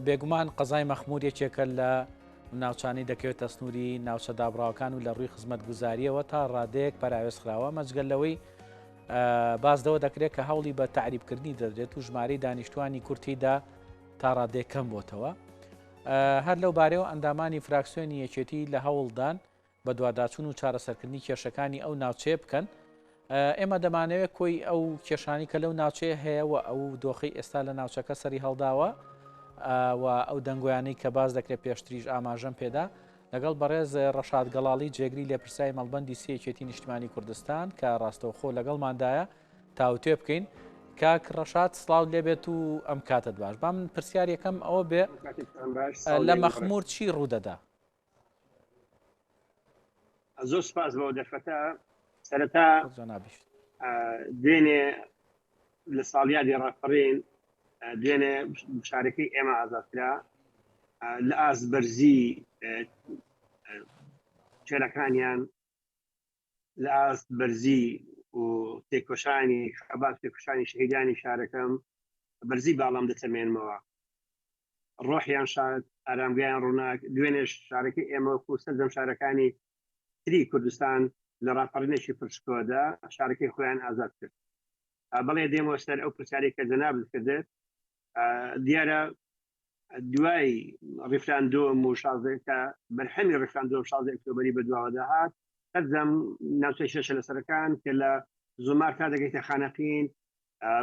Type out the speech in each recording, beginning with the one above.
بێگومان قەزای مەخمور یەکێکە لە ناوچانەی دەکەوێتە سنووری ناوچە دابڕاوەکان و لە ڕووی خزمەتگوزارییەوە تا ڕادەیەک پەراوێز خراوە، مەجگە لەوەی باس لەوە دەکرێت کە هەوڵی بە تەعریبکردنی دەدرێت و ژمارەی دانیشتوانی کورد تێیدا تا ڕادەیەک کەم بۆتەوە. هەر لەو بارەیەوە ئەندامانی فراکسیۆنی یەکێتی لە هەوڵدان بەدواداچوون و چارەسەرکردنی کێشەکانی ئەو ناوچەیە بکەن. ئێمە دەمانەوێت کۆی ئەو کێشانی کە لەو ناوچەیە هەیە و ئەو دۆخی ئێستا لە ناوچەکە سەری هەڵداوە و ئەو دەنگۆیانەی کە باز دەکرێت پێشتریش ئاماژەم پێدا لەگەڵ بەڕێز ڕەشاد گەڵاڵی جێگری لێپرسراوی مەڵبەندی سێ یەکێتی نیشتمانی کوردستان کە ڕاستەوخۆ لەگەڵماندایە تاوتوێ بکەین. کاک ڕەشاد سڵاوت لێبێت و ئەم کاتت باش. با من پرسیار یەکەم ئەوە بێ لە مەخمور چی ڕوودەدا؟ زۆر سپاس بۆ دەرفەتە سەرەتا دوێنێ لە ساڵیادی ڕاپەڕین دوێنێ شارەکەی ئێمە ئازاد کرا لە ئاست بەرزی چێرەکانیان لە ئاست بەرزی و تێکۆشانی خەبات تێکۆشانی شەهیدانی شارەکەم بەرزی باڵام دەچەمێنمەوە ڕۆحیان شاد ئارامگایان ڕووناک دوێنێش شارەکەی ئێمە وەکو سەرجەم شارەکانی تری کوردستان لە ڕاپەڕینێکی پرشکۆدا شارەکەی خۆیان ئازاد کرد بەڵێ دێمەوە سەر ئەو پرسیارەی کە جەنابت کردت دیارە دوای ڕیفراندۆم و شازدە کە بەرهەمی ڕیفراندۆم 16 ئۆکتۆبەری بەدواوە داهات سەرجەم ناوچەی شەشە لەسەرەکان کە لە زومار تا دەگەیتە خانەقین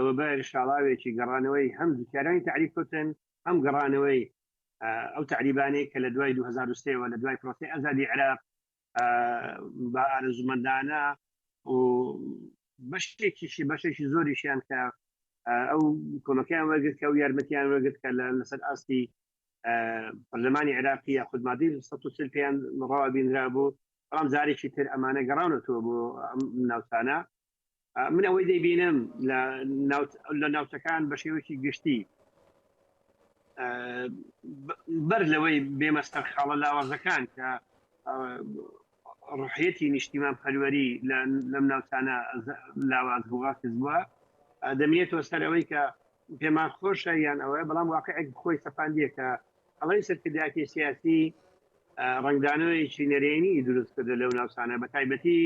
وەبەر شاڵاوێکی گەڕانەوەی هەم جوتیارانی تەعریب کەوتن هەم گەڕانەوەی ئەو تەعریبانەی کە لە دوای 2023 وە لە دوای پرۆسەی ئازادی عێراق بە ئارەزومەندانە و بەشێکیشی بەشێکی زۆریشیان کە ئەو کۆمەکەیان وەرگرت کە ئەو یارمەتیان وەرگرت کە لەسەر ئاستی پەرلەمانی عێراقی یاخود مادەی 140 پێیان ڕەوا بینرا بوو بەڵام جارێکی تر ئەمانە گەڕاونەتەوە بۆ ئەم ناوچانە من ئەوەی دەیبینم لە ناوچەکان بە شێوەیەکی گشتی بەر لەوەی بێمە سەر خاڵە لاوازەکان کە ڕحەتی نیشتیمان پەروەری لەم ناوچانە لاواز بووە کز بووە دەمێتەوە سەر ئەوەی کە پێمان خۆشە یان ئەوەیە بەڵام واقعێک خۆی سەپاندیە کە هەڵەی سەرکردایەتی سیاسی ڕەنگدانەوەیەکی نەرێنی دروست کردە لەو ناوچانە بە تایبەتی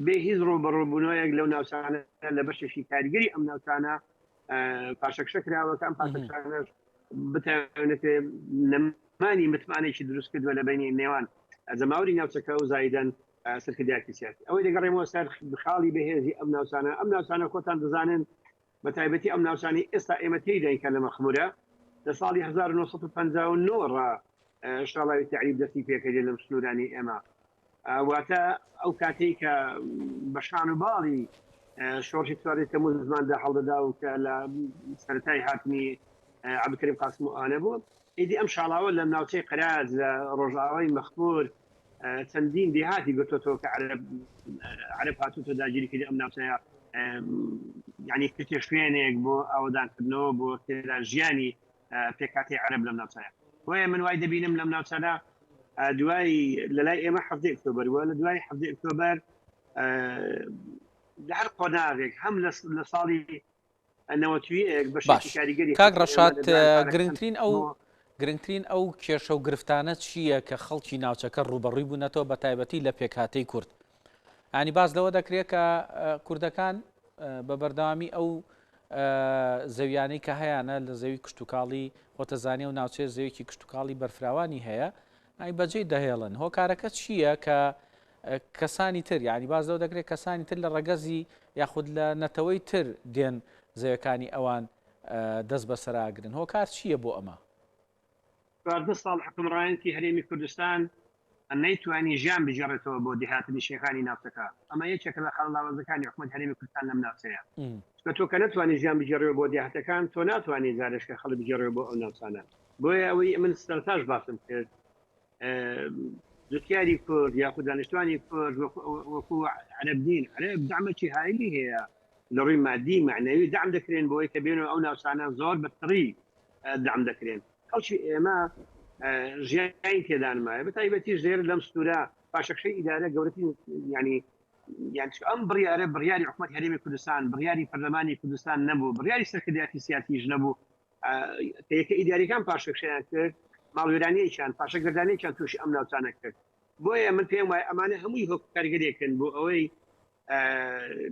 بێ هیچ ڕووبەڕووبوونەوەیەک لەو ناوچانە لە بەشێکی کاریگەری ئەم ناوچانە پاشەکشە کراوە کە ئەم پاشەکشانەش بتوانێت نەمانی متمانێکی دروست کردووە لە بینی نێوان جەماوری ناوچەکە و زایدەن سەرکردایەتی سیاسی ئەوەی دەگەڕێمەوە سەر خاڵی بەهێزی ئەم ناوچانە ئەم ناوچانە خۆتان دەزانن بە تایبەتی ئەم ناوچانەی ئێستا ئێمە تێیداین کە لە مەخمورە لە ساڵی 1959 ڕا شاڵاوی تەعریب دەستی پێکردێ لەم سنوورانی ئێمە واتە ئەو کاتەی کە بە شان و باڵی شۆڕشی چواری تەموز زماندا هەڵدەدا و کە لە سەرەتای هاتنی عەبدولکەریم قاسم و ئانە بوو ئیدی ئەم شاڵاوە لە ناوچەی قەراج لە ڕۆژئاوای مەخمور چەندین دێهاتی گرتۆتەوە کە عەرەب عەرەب هاتووتە داگیری کردی ئەم ناوچەیە یعنی کردە شوێنێک بۆ ئاوەدانکردنەوە بۆ تێدا ژیانی پێکهاتەی عەرەب لەم ناوچەیە بۆیە من وای دەبینم لەم ناوچانە دوای لە لای ئێمە حەفتەی ئۆکتۆبەر وە لە دوای حەفتەی ئۆکتۆبەر لە هەر قۆناغێک هەم لە ساڵی 91 باش کاک ڕەشاد گرنگترین ئەو گرنگترین ئەو کێشە و گرفتانە چییە کە خەڵکی ناوچەکە ڕووبەڕووی بوونەتەوە بە تایبەتی لە پێکهاتەی کورد ئەنی باس لەوە دەکرێت کە کوردەکان بە بەردەوامی ئەو زەویانەی کە هەیانە لە زەوی کشتتوکاڵی خۆتەزانانی و ناوچەیە زەویکی کشتتوکاڵی بەرفراوانی هەیە ئەی بەجێی دەهێڵن هۆکارەکە چییە کە کەسانی تر یعنی باز لەوە دەکرێت کەسانی تر لە ڕەگەزی یاخود لە نەتەوەی تر دێن زەویەکانی ئەوان دەست بەسەراگرن هۆکار چییە بۆ ئەمە؟ 14 ساڵ حوکمڕانێتی هەرێمی کوردستان نەیتوانی ژیان بگێڕێتەوە بۆ دێهاتنشینەکانی ناوچەکە، ئەمە یەکێکە لە خاڵە لاوازەکانی حکومەت هەرێمی کوردستان لەم ناوچەیە، چونکە تۆ کە نەتوانی ژیان بگێڕیەوە بۆ دێهاتەکان تۆ ناتوانی جارێکە خەڵک بگێڕیەوە بۆ ئەو ناوچانە، بۆیە ئەوەی من سەرەتاش باسم کرد جوتیاری کورد یاخود دانیشتوانی کورد وەکو عەرەب نین، عەرەب دەعمێکی هایلی هەیە لە ڕووی مادی مەعنەوی دەعم دەکرێن بۆی کە بێنەوە ئەو ناوچانە زۆر بە تڕی دەعم دەکرێن خەڵکی ئێمە ژیانی تێدانمایە بە تایبەتی ژێر لەم سنوورە پاشەکشەی ئیدارە گەورەترین ینی یان ئەم بڕیارە بڕیاری حکومەت هەرێمی کوردستان بڕیاری پەرلەمانی کوردستان نەبوو بڕیاری سەرکردایەتی سیاسیش نەبوو. کە یەکە ئیداریەکان پاشەکشەیان کرد ماڵوێرانیەکیان پاشەگەردانێکیان تووشی ئەم ناوچانە کرد. بۆیە من پێم وایە ئەمانە هەمووی هۆکارگەلێکن بۆ ئەوەی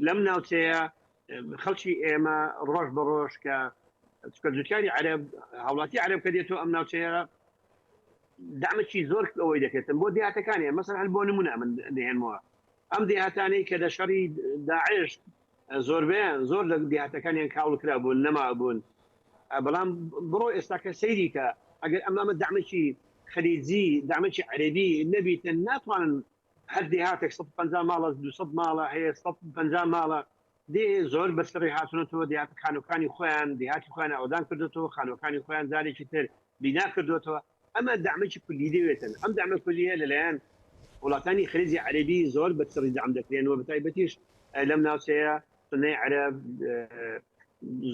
لەم ناوچەیە خەڵکی ئێمە ڕۆژ بە ڕۆژ کە چکە جوتیاری عەرەب هاوڵاتی عەرەب کە دێتەوە ئەم ناوچەیە دامەکی زۆر ئەوەی دەکرێتن بۆ دیاتەکانی مەسەر هەر بۆ نمونە من دەهێنمەوە ئەم دیهاتانەی کە لە شەڕی داعش زۆربیان زۆر لە دیهاتەکانیان کاوڵ کرا بوون نەما بوون بەڵام بڕۆ ئێستا کە سەیری کە ئەگەر ئەمامە دامێکی خەلیجی دامێکی عەربی نەبیتن ناتوانن هەر دێهاتێک 150 ماڵە 200 ماڵە هەیە 150 ماڵە دێ زۆر بە سڕی هاتونەتەوە دێهات خانوەکانی خۆیان دێهاتی خۆیان ئاوەدان کردوتەوە خانوەکانی خۆیان جارێکی تر بینا کردوتەوە ئەمە دەعمێکی کولی دەوێتن ئەم دەعمە کولیە لەلایەن وڵاتانی خلیجی عەربی زۆر بە چڕی دەعم دەکرێن و بەتایبەتیش لەم ناوچەیە سونەی عەرەب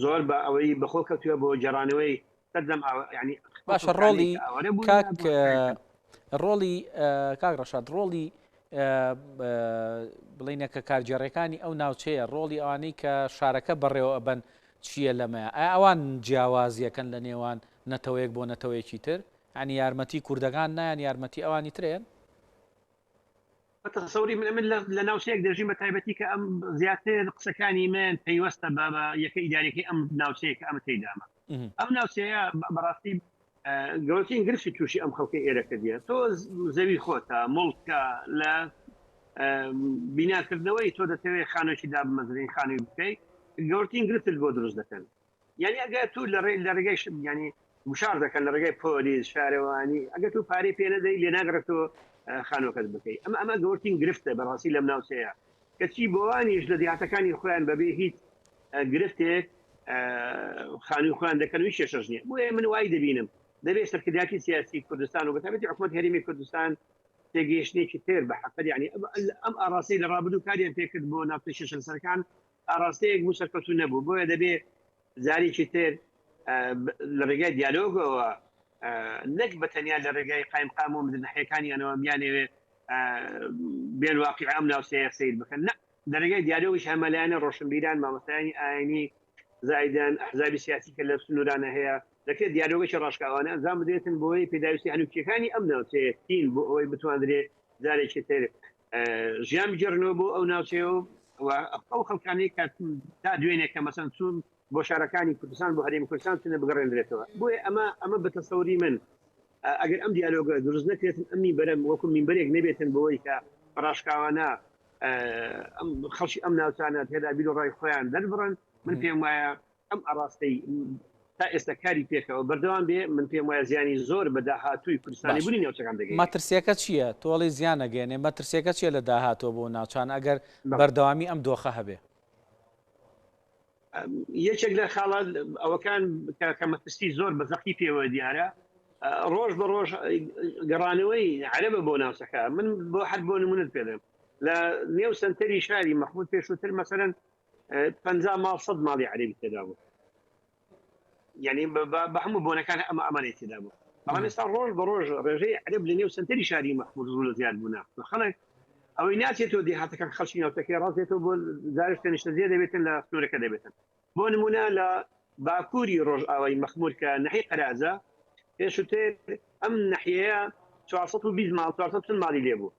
زۆر بە ئەوەی بەخۆ کەوتووە بۆ گێڕانەوەی سەرجەم ینی باشە ڕۆڵی کاک ڕۆڵی کاک ڕەشاد ڕۆڵی بڵینە کە کارگێڕەکانی ئەو ناوچەیە ڕۆڵی ئەوانەی کە شارەکە بەڕێوە ئەبەن چییە لەمەیە ئایا ئەوان جیاوازیەکەن لە نێوان نەتەوەیەک بۆ نەتەوەیەکی تر ینی یارمەتی کوردەکان نایان یارمەتی ئەوانی ترێن بە تەسەوری من من لە ناوچەیەک دەژیم بە تایبەتی کە ئەم زیاتر قسەکانی من پەیوەستە بە بە یەکە ئیدارەکەی ئەم ناوچەیە کە ئەمە تێیدامە ئەم ناوچەیە بەڕاستی گەورەترین گرفتی تووشی ئەم خەڵکەی ئێرە کردیە تۆ زەوی خۆتە مڵکە لە بیناکردنەوەی تۆ دەتەوێت خانووی دابمەزرین خانووی بکەیت گەورترین گرفتت بۆ دروست دەکەن یانی ئەگەر تو لە ڕێ لە ڕێگای ینی گوشار دەکەن لە ڕێگای پۆلیس شارەوانی ئەگەر تو پارەی پێ نەدەی لێ ناگەڕێت تۆ خانوەکەت بکەی ئەمە ئەمە گەورترین گرفتە بەڕاستی لەم ناوچەیە کەچی بۆوانیش لە دیاتەکانی خۆیان بەبێ هیچ گرفتێک خانووی خۆیان دەکەن و کێشەش نییە بۆیە من وای دەبینم دەبێت سەرکردایەتی سیاسی کوردستان و بەتایبەتی حکوومەت هەرێمی کوردستان تێگەیشتنێکی تر بە حەقەت یعنی ئەم ئاڕاستەی لە ڕابردوو کاریان پێکرد بۆ ناوچە کێشەلەسەرەکان ئاڕاستەیەک بوو سەرکەوتوو نەبوو، بۆیە دەبێ جارێکی تر لە ڕێگای دیالۆگەوە نەک بە تەنیا لە ڕێگای قایمقام و مدنحیەکانیانەوە بیانەوێ بێن واقیع ئەم ناوچەیە سەیر بکەن، نا لە ڕێگای دیالۆگیش هەمەلایەنە ڕۆشنبیران، مامۆستایانی ئاینی، زایدەن ئەحزابی سیاسی کە لە سنوورانە هەیە، دەکرێت دیالۆگێکی ڕاشکاوانە ئەنجام بدرێتن بۆی پێداویستی هەنووکیەکانی ئەم ناوچەیە چین بۆ ئەوەی بتواندرێ جارێکی تر ژیان بگێڕنەوە بۆ ئەو ناوچەیە و ئەو خەڵکانەی کە تا دوێنێ کە مەسەن چوون بۆ شارەکانی کوردستان بۆ هەرێمی کوردستان چونە بگەڕێندرێتەوە بۆیە ئەمە ئەمە بە تەسەوری من ئەگەر ئەم دیالۆگە دروست نەکرێتن ئەم مینبەرە وەکو مینبەرێک نەبێتن بۆی کە ڕاشکاوانە ئەم خەڵکی ئەم ناوچانە تێدا بیر و ڕای خۆیان دەربڕن من پێم وایە ئەم ئاڕاستەی تا ئێستا کاری پێکەوە بەردەوام بێ، من پێم وایە زیانی زۆر بە داهاتووی کوردستانی بوونی ناوچەکان دەگەیەنێ. مەترسیەکە چییە؟ تۆڵی زیان ئەگەیەنێ، مەترسیەکە چییە لە داهاتووە بۆ ناوچان ئەگەر بەردەوامی ئەم دۆخە هەبێ؟ یەکێک لە خاڵە ئەوەکان کە مەترسی زۆر بە زەقی پێوە دیارە، ڕۆژ بە ڕۆژ گەڕانەوەی عەرەبە بۆ ناوچەکە. من بۆ هەر بۆ نموونەت پێ دەڵێم، لە نێو سەنتەری شاری مەخموور پێشووتر مەسەلەن 50 ماڵ 100 ماڵی عەرەبی تێدا بوو یعنی بە هەموو بۆنەکان ئەمە ئەمانەی تێدا بوو بەڵام ئێستا ڕۆژ بە ڕۆژ ڕێژەی عەرەب لە نێو سنتەری شاری مەخمور ڕوو لە زیاد بوونە خەڵک ئەوەی ناچێتەوە دێهاتەکان خەڵکی ناوچەکەی ڕاستێتەوە بۆ جارش کە نیشتەجێ دەبێتن لە سنوورەکە دەبێتن بۆ نمونە لە باکووری ڕۆژئاوای مەخمور کە نەحی قەرازە پێشووتر ئەم نەحیەیە 420 ماڵ 440 ماڵی لێبوو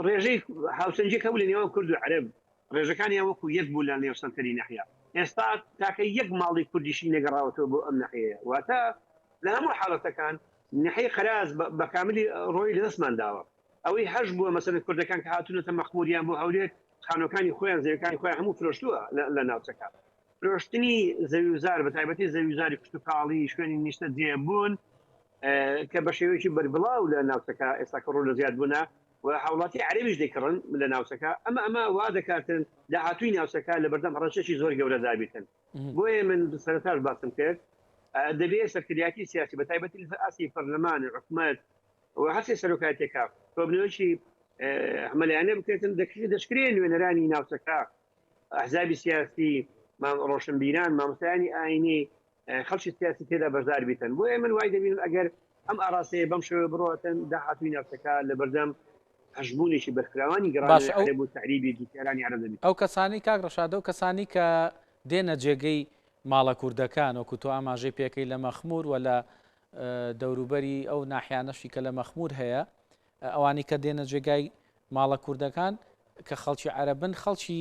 ڕێژەی هاوسەنگیەک هەبوو لە نێوان کورد و عەرەب، ڕێژەکانیان وەکو یەک بوو لە نێو سەنتەری نەحیە. ئێستا تاکە یەک ماڵی کوردیشی نەگەڕاوەتەوە بۆ ئەم نەحیەیە. واتە لە هەموو حاڵەتەکان نەحیەی قەراز بە کاملی ڕۆی لەدەستمان داوە. ئەوەی هەش بووە مەسەلەن کوردەکان کە هاتوونەتە مەخموور یان بۆ هەولێر خانووەکانی خۆیان زەویەکانی خۆیان هەموو فرۆشتووە لە ناوچەکە. فرۆشتنی زەویوزار بە تایبەتی زەویوزاری کشتوکاڵی شوێنی نیشتەجێبوون کە بە شێوەیەکی بەربڵاو لە ناوچەکە ئێستا کە ڕوو لە زیاد بوونە و هاوڵاتی عەرەبیش دەیکڕن لە ناوچەکە ئەمە ئەمە وا دەکاتن داهاتووی ناوچەکە لە بەردەم هەڕەشەکی زۆر گەورەدا بیتن بۆیە من سەرەتاش باسم کرد دەبێ سەرکردایەتی سیاسی بە تایبەتی لەسەر ئاستی پەرلەمان و حکومەت و هەرسێ سەرۆکایەتیەکە کۆبنەوەیەکی هەمەلایەنە بکرێتن دەکرێت دەشکرێ نوێنەرانی ناوچەکە ئەحزابی سیاسی ڕۆشنبیران مامۆستایانی ئاینی خەڵکی سیاسی تێدا بەشدار بیتن بۆیە من وای دەبینم ئەگەر ئەم ئاراستەیە بەم شێوە بڕاتن داهاتووی ناوچەکە لەبەردەم هەژموونێکی بەرفراوانی باش گەڕانەوەی ئەو عەرەب و تەعریبی جوتیارانی عەرەب دەبیت. ئەو کەسانەی کاک ڕەشاد ئەو کەسانەی کە دێنە جێگەی. ماڵە کوردەکان وەکو تۆ ئاماژەی پێکەی لە مەخمور و لە دەوروبەری ئەو ناحیانەشی کە لە مەخمور هەیە ئەوانی کە دێنە جێگای ماڵە کوردەکان کە خەڵکی عەرەبن خەڵکی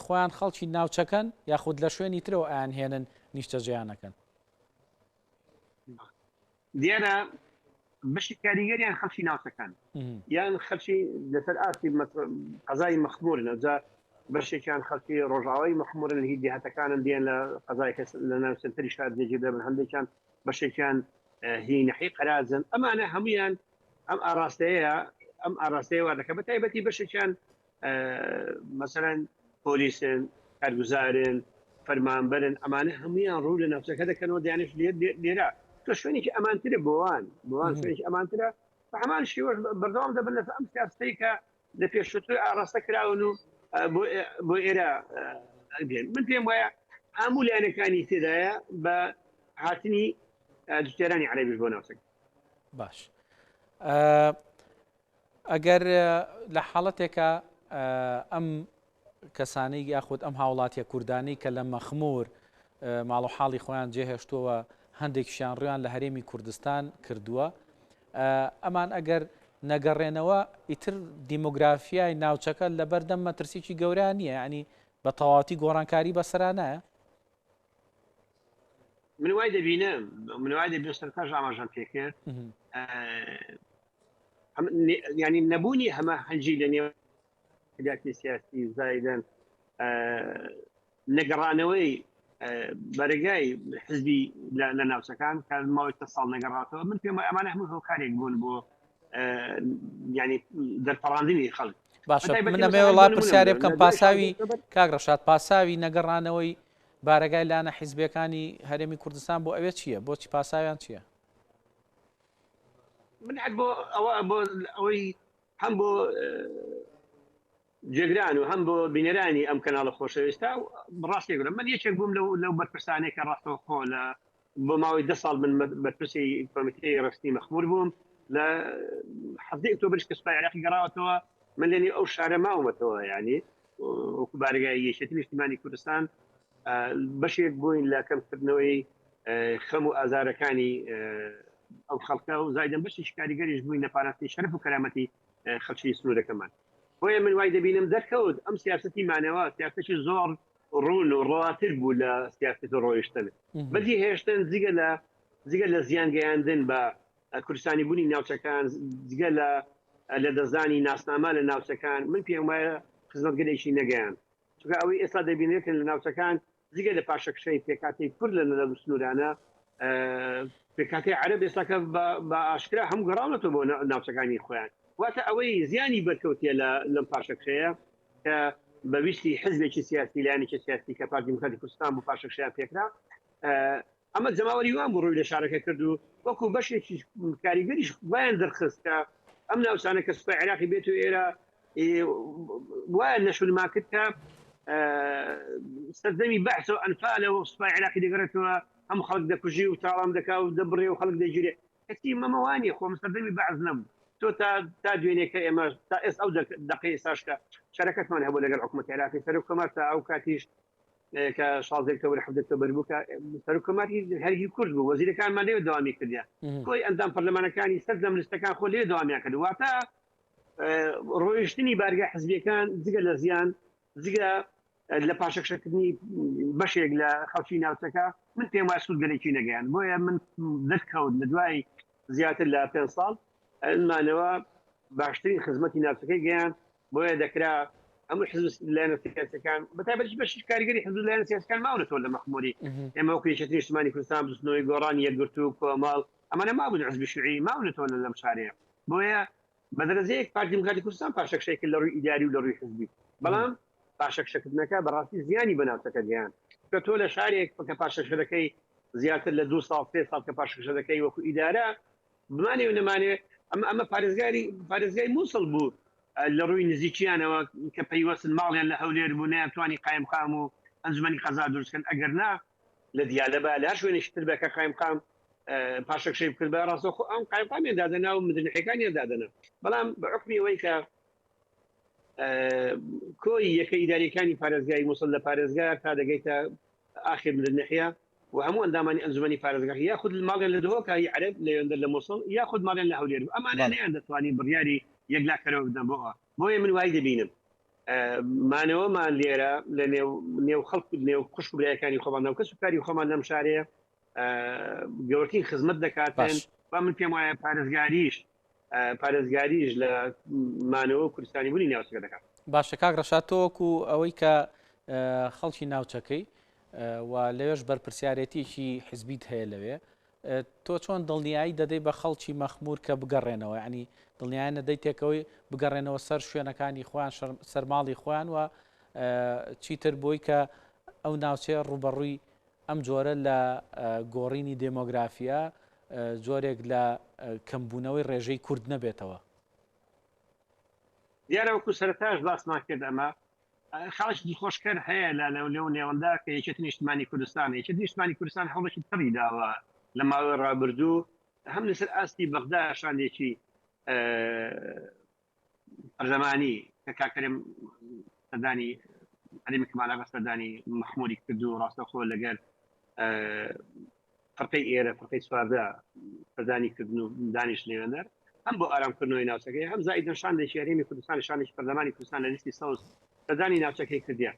خۆیان خەڵکی ناوچەکەن یاخود لە شوێنی ترەوە ئەیان هێنن نیشتەجێیانەکەن؟ دیارە بەشی کاریگەریان خەڵکی ناوچەکان یان خەڵکی لەسەر ئاستی قەزای مەخمورن ئەوجا بەشێکیان خەڵکی ڕۆژاوای مەخمورن لە هی دێهاتەکانن دێن لە قەزای کەس لە ناو سەنتەری شار جێگیر دەبن هەندێکیان بەشێکیان هی نەحی قەراجن ئەمانە هەمویان ئەم ئاراستەیە ئەم ئاراستەیە وا دەکە بە تایبەتی بەشێکیان مەسەرەن پۆلیسن کارگوزارن فەرمانبەرن ئەمانە هەمویان ڕوو لە ناوچەکە دەکەنەوە دیانش لێرە تۆ شوێنێکی ئەمانترە بۆوان بۆوان شوێنێکی ئەمانترە بە هەمان شێوەش بەردەوام دەبن لەسەر ئەم سیاسەتەی کە لە پێشووتر ئاراستە کراون و بۆ ئێرە دێن من پێم وایە هەموو لایەنەکانی تێدایە بە هاتنی جوتیارانی عەرەبیش بۆ ناوچەکە. باش ئەگەر لە حاڵەتێکا ئەم کەسانەی یاخود ئەم هاوڵاتیە کوردانەی کە لە مەخمور ماڵ و حاڵی خۆیان جێهێشتووە هەندێکیشیان ڕویان لە هەرێمی کوردستان کردووە ئەمان ئەگەر نەگەڕێنەوە ئیتر دیمۆگرافیای ناوچەکە لەبەردەم مەترسیی گەورە نییە ینی بە تەواوەتی گۆڕانکاری بەسەرانایە من وای دەبینم من وای دەبینم سەرتاش ئاماژەم پێکرد ینی نەبوونی هەمە هەنجی لە نێو داتی سیاسی زایدن نەگەڕانەوەی بەرەگای حزبی لە ناوچەکان کە ماوەی سە ساڵ نەگەڕاتەوە من پێم ئەمانە هەموو هۆکارێک بوون بۆ ینی دەرپەڕاندنی خەڵک باشە من ئەمەوێ وڵا پرسیارێ بکەم پاساوی کاک ڕەشاد پاساوی نەگەڕانەوەی بارەگای لانە حیزبیەکانی هەرێمی کوردستان بۆ ئەوێ چییە؟ بۆچی پاساویان چییە؟ من هەر بۆ ئەوە بۆ ئەوەی هەم بۆ جێگران و هەم بۆ بینەرانی ئەم کەناڵە خۆشەویستە ڕاستێک بڵێم من یەکێک بووم لەو لەو بەرپرسانەی کە ڕاستەوخۆ لە بۆ ماوەی دە ساڵ من بەرپرسی کۆمیتەی ڕێکخستنی مەخمور بووم لە حەڤدەی ئۆکتۆبریش کە سوپای عێراقی گەڕاوەتەوە من لەنێو ئەو شارە ماومەتەوە یعنی وەکو بارەگای یەکێتی نیشتیمانی کوردستان بەشێک بووین لە کەمکردنەوەی خەم و ئازارەکانی ئەو خەڵکە و زایدەن بەشێکی کاریگەریش بووین لە پاراستنی شەرەف و کەرامەتی خەڵکی سنوورەکەمان بۆیە من وای دەبینم دەرکەوت ئەم سیاسەتی مانەوە سیاسەتی زۆر ڕوون و ڕەواتر بوو لە سیاسەتی ڕۆیشتن بەجی هێشتن جگە لە جگە لە زیان گەیاندن بە کوردستانی بوونی ناوچەکان جگە لە لە دەستدانی ناسنامە لە ناوچەکان من پێم وایە خزمەتگەلێکی نەگەیان چونکە ئەوەی ئێستا دەبینرێتن لە ناوچەکان جگە لە پاشەکشەی پێکهاتەی کورد لە لەم سنوورانە پێکهاتەی عەرەب ئێستاکە بە ئاشکرا هەموو گەڕاونەتەوە بۆ ناوچەکانی خۆیان واتە ئەوەی زیانی بەرکەوتیە لە لەم پاشەکشەیە کە بە ویستی حزبێکی سیاسی لایەنێکی سیاسی کە پارتی دیموکراتی کوردستان بوو پاشەکشەیان پێکرا ئەمە جەماوەری وان بوو ڕووی لە شارەکە کرد و وەکو بەشێکی کاریگەریش وایان دەرخست کە ئەم ناوچانە کە سوپای عێراقی بێت و ئێرە وایان نەشونما کرد کە سەردەمی بەعس و ئەنفالە و سوپای عێراقی دەگەڕێتەوە هەموو خەڵک دەکوژی و تاڵان دەکا و دەبڕێ و خەڵک دەگیرێ کەچی مەمەوانی خۆم سەردەمی بەعس نەبوو تۆ تا تا دوێنێ کە ئێمە تا ئێستا ئەو دەقەی ئێستاش کە شەرەکەتمان هەبوو لەگەڵ حکوومەتی عێراقی سەرۆک کۆمار تا ئەو کاتیش کە شازدە ئۆکتۆبەر حەڤدە ئۆکتۆبەر بوو کە سەرۆک کۆمار هەر هی کورد بوو وەزیرەکانمان لێ دەوامی کردیان کۆی ئەندام پەرلەمانەکانی سەرجەم لیستەکان خۆ لێ دەوامیان کرد واتە ڕۆیشتنی بارگە حزبیەکان جگە لە زیان جگە لە پاشەکشەکردنی بەشێک لە خەڵکی ناوچەکە من پێم وایە سوود گەلێکی نەگەیان بۆیە من دەرکەوت لە دوای زیاتر لە پێ ساڵ مانەوە باشترین خزمەتی ناوچەکەی گەیان بۆیە دەکرا هەموو حزب لایەنە سیاسەکان بە تایبەتی بەشی کاریگەری حزب لایەنە سیاسەکان ماونەتەوە لە مەخموری ئێمە وەکو یەکێتی نیشتمانی کوردستان بزوتنەوەی گۆڕان یەکگرتوو کۆمەڵ ئەمانە مابوون حزبی شیوعی ماونەتەوە لە لەم شارەیە بۆیە بە دەرەجەیەک پارتی دیموکراتی کوردستان پاشەکشەی کرد لە ڕووی ئیداری و لە ڕووی حزبی بەڵام پاشەکشەکردنەکە بەڕاستی زیانی بە ناوچەکە گەیاند کە تۆ لە شارێک کە پاشەکشە دەکەی زیاتر لە دو ساڵ سێ ساڵ کە پاشەکشە دەکەی وەکو ئیدارە بمانێ و نەمانێ ئەمە ئەمە پارێزگاری پارێزگای مووسڵ بوو لە ڕووی نزیکیانەوە کە پەیوەستن ماڵیان لە هەولێر بوو نەیانتوانی قایمقام و ئەنجومەنی قەزا دروست کەن ئەگەر نا لە دیالە با لە هەر شوێنێکی تر بە کە قایمقام پاشەکشەی بکردبا ڕاستەوخۆ ئەم قایمقامیان دادەنا و مدنحەکانیان دادەنا بەڵام بە حوکمی ئەوەی کە کۆی یەکە ئیداریەکانی پارێزگای موسڵ لە پارێزگار تا دەگەیتە. ئاخر من الناحیە و هەموو ئەندامانی ئەنجومەنی پارێزگاکە یاخود ماڵیان لە دهۆکە هی عەرەب لەوێندەر لە موسڵ یاخود ماڵیان لە هەولێر بوو ئەمانە بەڵێ. نەیان دەتوانی بڕیاری یەکلاکەرەوە بدەن بۆ ئەوە بۆیە من وای دەبینم مانەوەمان لێرە لە نێو نێو خەڵک و نێو خوشک و برایەکانی خۆمان ناو کەس و کاری خۆمان لەم شارەیە گەورەترین خزمەت دەکاتن باش. و من پێم وایە پارێزگاریش پارێزگاریش لە مانەوە و کوردستانی بوونی ناوچەکە دەکات. باشە کاک ڕەشاد تۆ وەکو ئەوەی کە خەڵکی ناوچەکەی و لەوێش بەرپرسیارێتیەکی حزبیت هەیە لەوێ تۆ چۆن دڵنیایی دەدەی بە خەڵکی مەخمور کە بگەڕێنەوە ینی دڵنیایان نەدەی تێکەوەی بگەڕێنەوە سەر شوێنەکانی خۆیان سەر ماڵی خۆیان و چیتر بۆی کە ئەو ناوچەیە ڕوبەڕووی ئەم جۆرە لە گۆڕینی دێمۆگرافییە جۆرێک لە کەمبوونەوەی ڕێژەی کورد نەبێتەوە. دیارە وەکو سەرەتاش باسمان کرد ئەمە خاڵێکی دڵخۆشکەر هەیە لە لەو نێوەندا کە یەکێتی نیشتمانی کوردستان یەکێتی نیشتمانی کوردستان هەوڵێکی تڕی داوە لە ماوەی ڕابردوو هەم لەسەر ئاستی بەغدا شاندێکی پەرلەمانی کە کاک کەریم سەردانی هەرێمی کەمال ئاغا سەردانی مەخموری کرد و ڕاستەوخۆ لەگەر فرقەی ئێرە فرقەی 14 سەردانی کردن و دانیش لێوێنەر هەم بۆ ئارامکردنەوەی ناوچەکەی هەم زائیدەن شاندێکی هەرێمی کوردستان شانێکی پەرلەمانی کوردستان لە لیستی سەوز سەردانی ناوچەکەی کردیان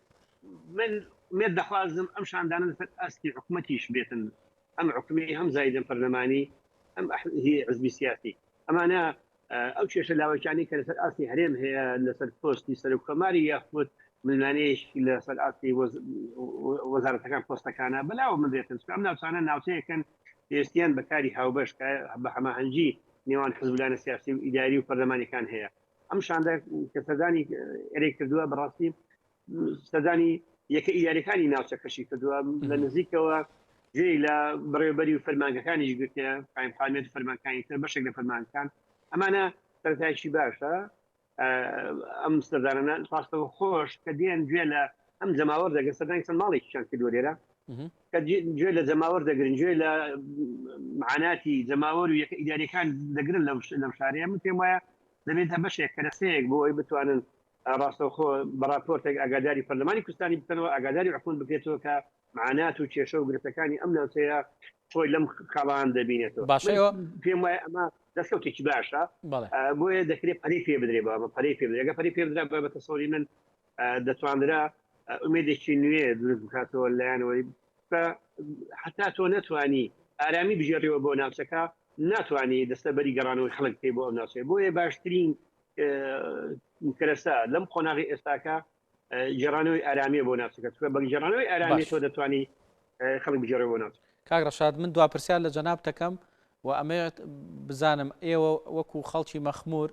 من ئومێد دەخوازم ئەم شاندانە لەسەر ئاستی حکومەتیش بێتن هەم حکومی هەم زایدەن پەرلەمانی هەم هی حزبی سیاسی ئەمانە ئەو کێشە لاوەکیانەی کە لەسەر ئاستی هەرێم هەیە لەسەر پۆستی سەرۆک کۆماری یاخود ململانێیەک لەسەر ئاستی وەزارەتەکان پۆستەکانە بەلاوە بنرێتن چونکە ئەم ناوچانە ناوچەیەکن پێویستیان بە کاری هاوبەش کە بە هەماهەنگی نێوان حزب لایەنە سیاسی و ئیداری و پەرلەمانیەکان هەیە ئەم شاندە کە سەردانی ئێرەی کردووە بەڕاستی سەردانی یەکە ئیداریەکانی ناوچەکەشی کردووە لە نزیکەوە گوێی لە بەڕێوەبەری و فەرمانگەکانیش گرتە قایمقامیەت و فەرمانکانی تر بەشێک لە فەرمانگەکان ئەمانە سەرەتایەکی باشە ئەم سەردانانە ڕاستەوە خۆش کە دێن گوێ لە ئەم جەماوەر دەگەن سەردانی چەند ماڵێکیشان کردووە لێرە کە گوێ لە جەماوەر دەگرن گوێ لە معاناتی جەماوەر و یەکە ئیداریەکان دەگرن لەم شارەیە من پێم وایە دەبێتە بەشێک کەرەسەیەک بۆ ئەوەی بتوانن ڕاستەوخۆ بە ڕاپۆرتێک ئاگاداری پەرلەمانی کوردستانی بکەنەوە، ئاگاداری حکومەت بکرێتەوە کە معانات و کێشە و گرفتەکانی ئەم ناوچەیە خۆی لەم خاڵان دەبینێتەوە. باشە ئێوە پێم وایە ئەمە دەستکەوتێکی باشە، بەڵێ. بۆیە دەکرێت پەرەی پێ بدرێ، بە پەرەی پێ بدرێ. ئەگەر پەرەی پێ بدرا بە تەسەوری من دەتوانرا ئومێدێکی نوێ دروست بکاتەوە لایەنەوەی کە هەتا تۆ نەتوانی ئارامی بگێڕیەوە بۆ ناوچەکە ناتوانی دەستەبەری گەڕانەوەی خەڵک بکەی بۆ ئەو ناوچەیە. بۆیە باشترین کەرەسە لەم قۆناغی ئێستاکە گێڕانەوەی ئارامیە بۆ ناوچەکە چونکە بە گێڕانەوەی ئارامی تۆ دەتوانی خەڵک بگێڕێ بۆ ناوچە. کاک ڕەشاد من دوا پرسیار لە جەنابت دەکەم و ئەمەوێت بزانم ئێوە وەکو خەڵکی مەخمور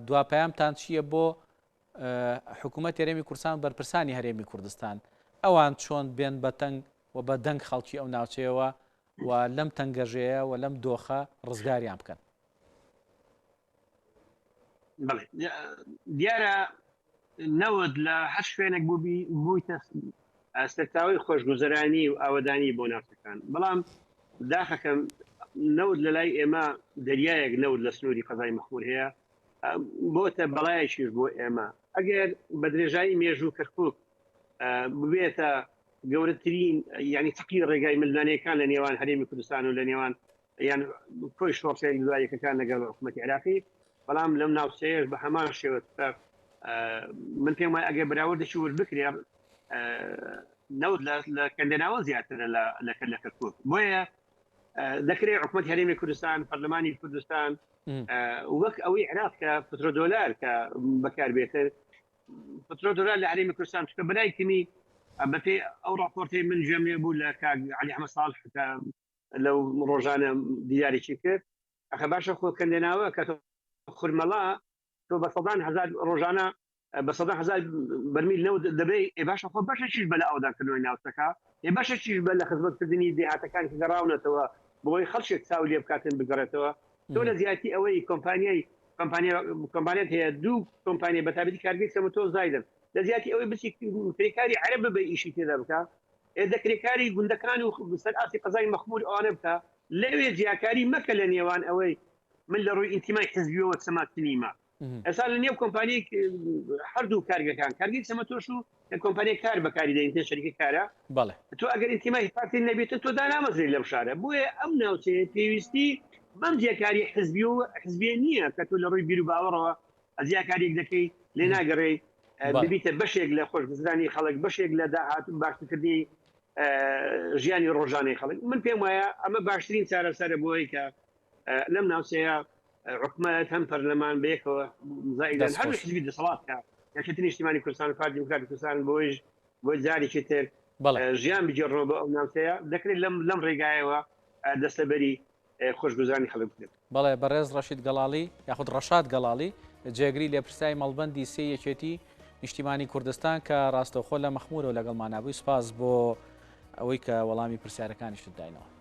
دوا پەیامتان چییە بۆ حکوومەت هەرێمی کوردستان و بەرپرسانی هەرێمی کوردستان ئەوان چۆن بێن بەتەنگ و بە دەنگ خەڵکی ئەو ناوچەیەوە و لەم تەنگەژەیە و لەم دۆخە ڕزگاریان بکەن؟ بەڵێ دیارە نەوت لە هەر شوێنێک بووبی بوویتە سەرچاوەی خۆشگوزەرانی و ئاوەدانی بۆ ناوچەکان بەڵام داخەکەم نەوت لە لای ئێمە دەریایەک نەوت لە سنووری قەزای مەخمور هەیە بۆتە بەڵایەکیش بۆ ئێمە ئەگەر بە درێژایی مێژوو کەرکک ببێتە گەورەترین یعنی چەقی ڕێگای ململانێکان لە نێوان هەرێمی کوردستان و لە نێوان یان کۆی شۆڕشە دوایەکەکان لەگەڵ حکوومەتی عێراقی بەڵام لەم ناوچەیەش بە هەمان شێوە من پێم وایە ئەگەر براوردێکی ورد بکرێ نەوت لە کەندێناوە زیاترە لە لە کەرکوک بۆیە دەکرێت حکوومەت هەرێمی کوردستان پەرلەمانی کوردستان وەک ئەوەی عێراق کە پترۆدۆلار کە بەکاربێتن پترۆدۆلار لە هەرێمی کوردستان چکە بەلای کەمی بەپێی ئەو راپۆرتەی من گوێم لێ بوو لە کاک عەلی ئەحمەد ساڵح کە لەو ڕۆژانە دیدارێکی کرد ئەخە باشە خۆ کەندێناوە کە تۆ خورمەڵا تۆ بە سەدان هەزار ڕۆژانە بە سەدان هەزار بەرمیل نەوت دەبێ ئێ باشە خۆ بەشێکیش بە لە ئاودانکردنەوەی ناوچەکە ئێ بەشێکیش بە لە خزمەتکردنی دێهاتەکان کە گەڕاونەتەوە بۆی خەڵکێک چاو لێ بکاتن بگەڕێتەوە تۆ لە جیاتی ئەوەی کۆمپانیای کۆمپانیا کۆمپانیات هەیە دوو کۆمپانیا بە تایبەتی کارگەی چەمەتۆ زایدن لە جیاتی ئەوەی بچی کرێکاری عەرەب ببەی ئیشی تێدا بکا ئێ دە کرێکاری گوندەکان و سەر ئاستی قەزای مەخمور ئەوانە بکە لەوێ جیاکاری مەکە لە نێوان ئەوەی من لە ڕووی ئینتیمای حزبیەوە چما چنیمە ئێستا لە نێو کۆمپانیای هەردوو کارگەکان کارگەی چەمەتۆش و. کە کۆمپانیای کار بەکاری دەێنێت شەریکە کارە بەڵێ تۆ ئەگەر ئینتیمای پارتی نەبێتن تۆ دانامەزرێت لەم شارە بۆیە ئەم ناوچەیە پێویستی بەم جیاکاری حزبی و حزبیە نییە کە تۆ لە ڕووی بیر و باوەڕەوە جیاکاریەک دەکەی لێ ناگەڕێی ببیتە بەشێک لە خۆشگوزرانی خەڵک بەشێک لە داهات و باشترکردنی ژیانی ڕۆژانەی خەڵک من پێم وایە ئەمە باشترین چارەسەرە بۆی کە لەم ناوچەیە حکومەت هەم پەرلەمان بەیەکەوە زائیدەن هەر حزبی دەسەڵات کە یەکێتی نیشتیمانی کوردستان و پارتی دیموکراتی کوردستان بۆیش بۆ جارێکی تر ژیان بگێڕنەوە بۆ ئەو ناوچەیە دەکرێت لەم لەم ڕێگایەوە دەستەبەری خۆشگوزرانی خەڵک بکرێت. بەڵێ بەڕێز ڕەشید گەڵاڵی یاخود ڕەشاد گەڵاڵی جێگری لێپرسراوی مەڵبەندی سێ یەکێتی نیشتیمانی کوردستان کە ڕاستەوخۆ لە مەخمورەوە لەگەڵمانا بووی سوپاس بۆ ئەوەی کە وەڵامی پرسیارەکانیشت داینەوە.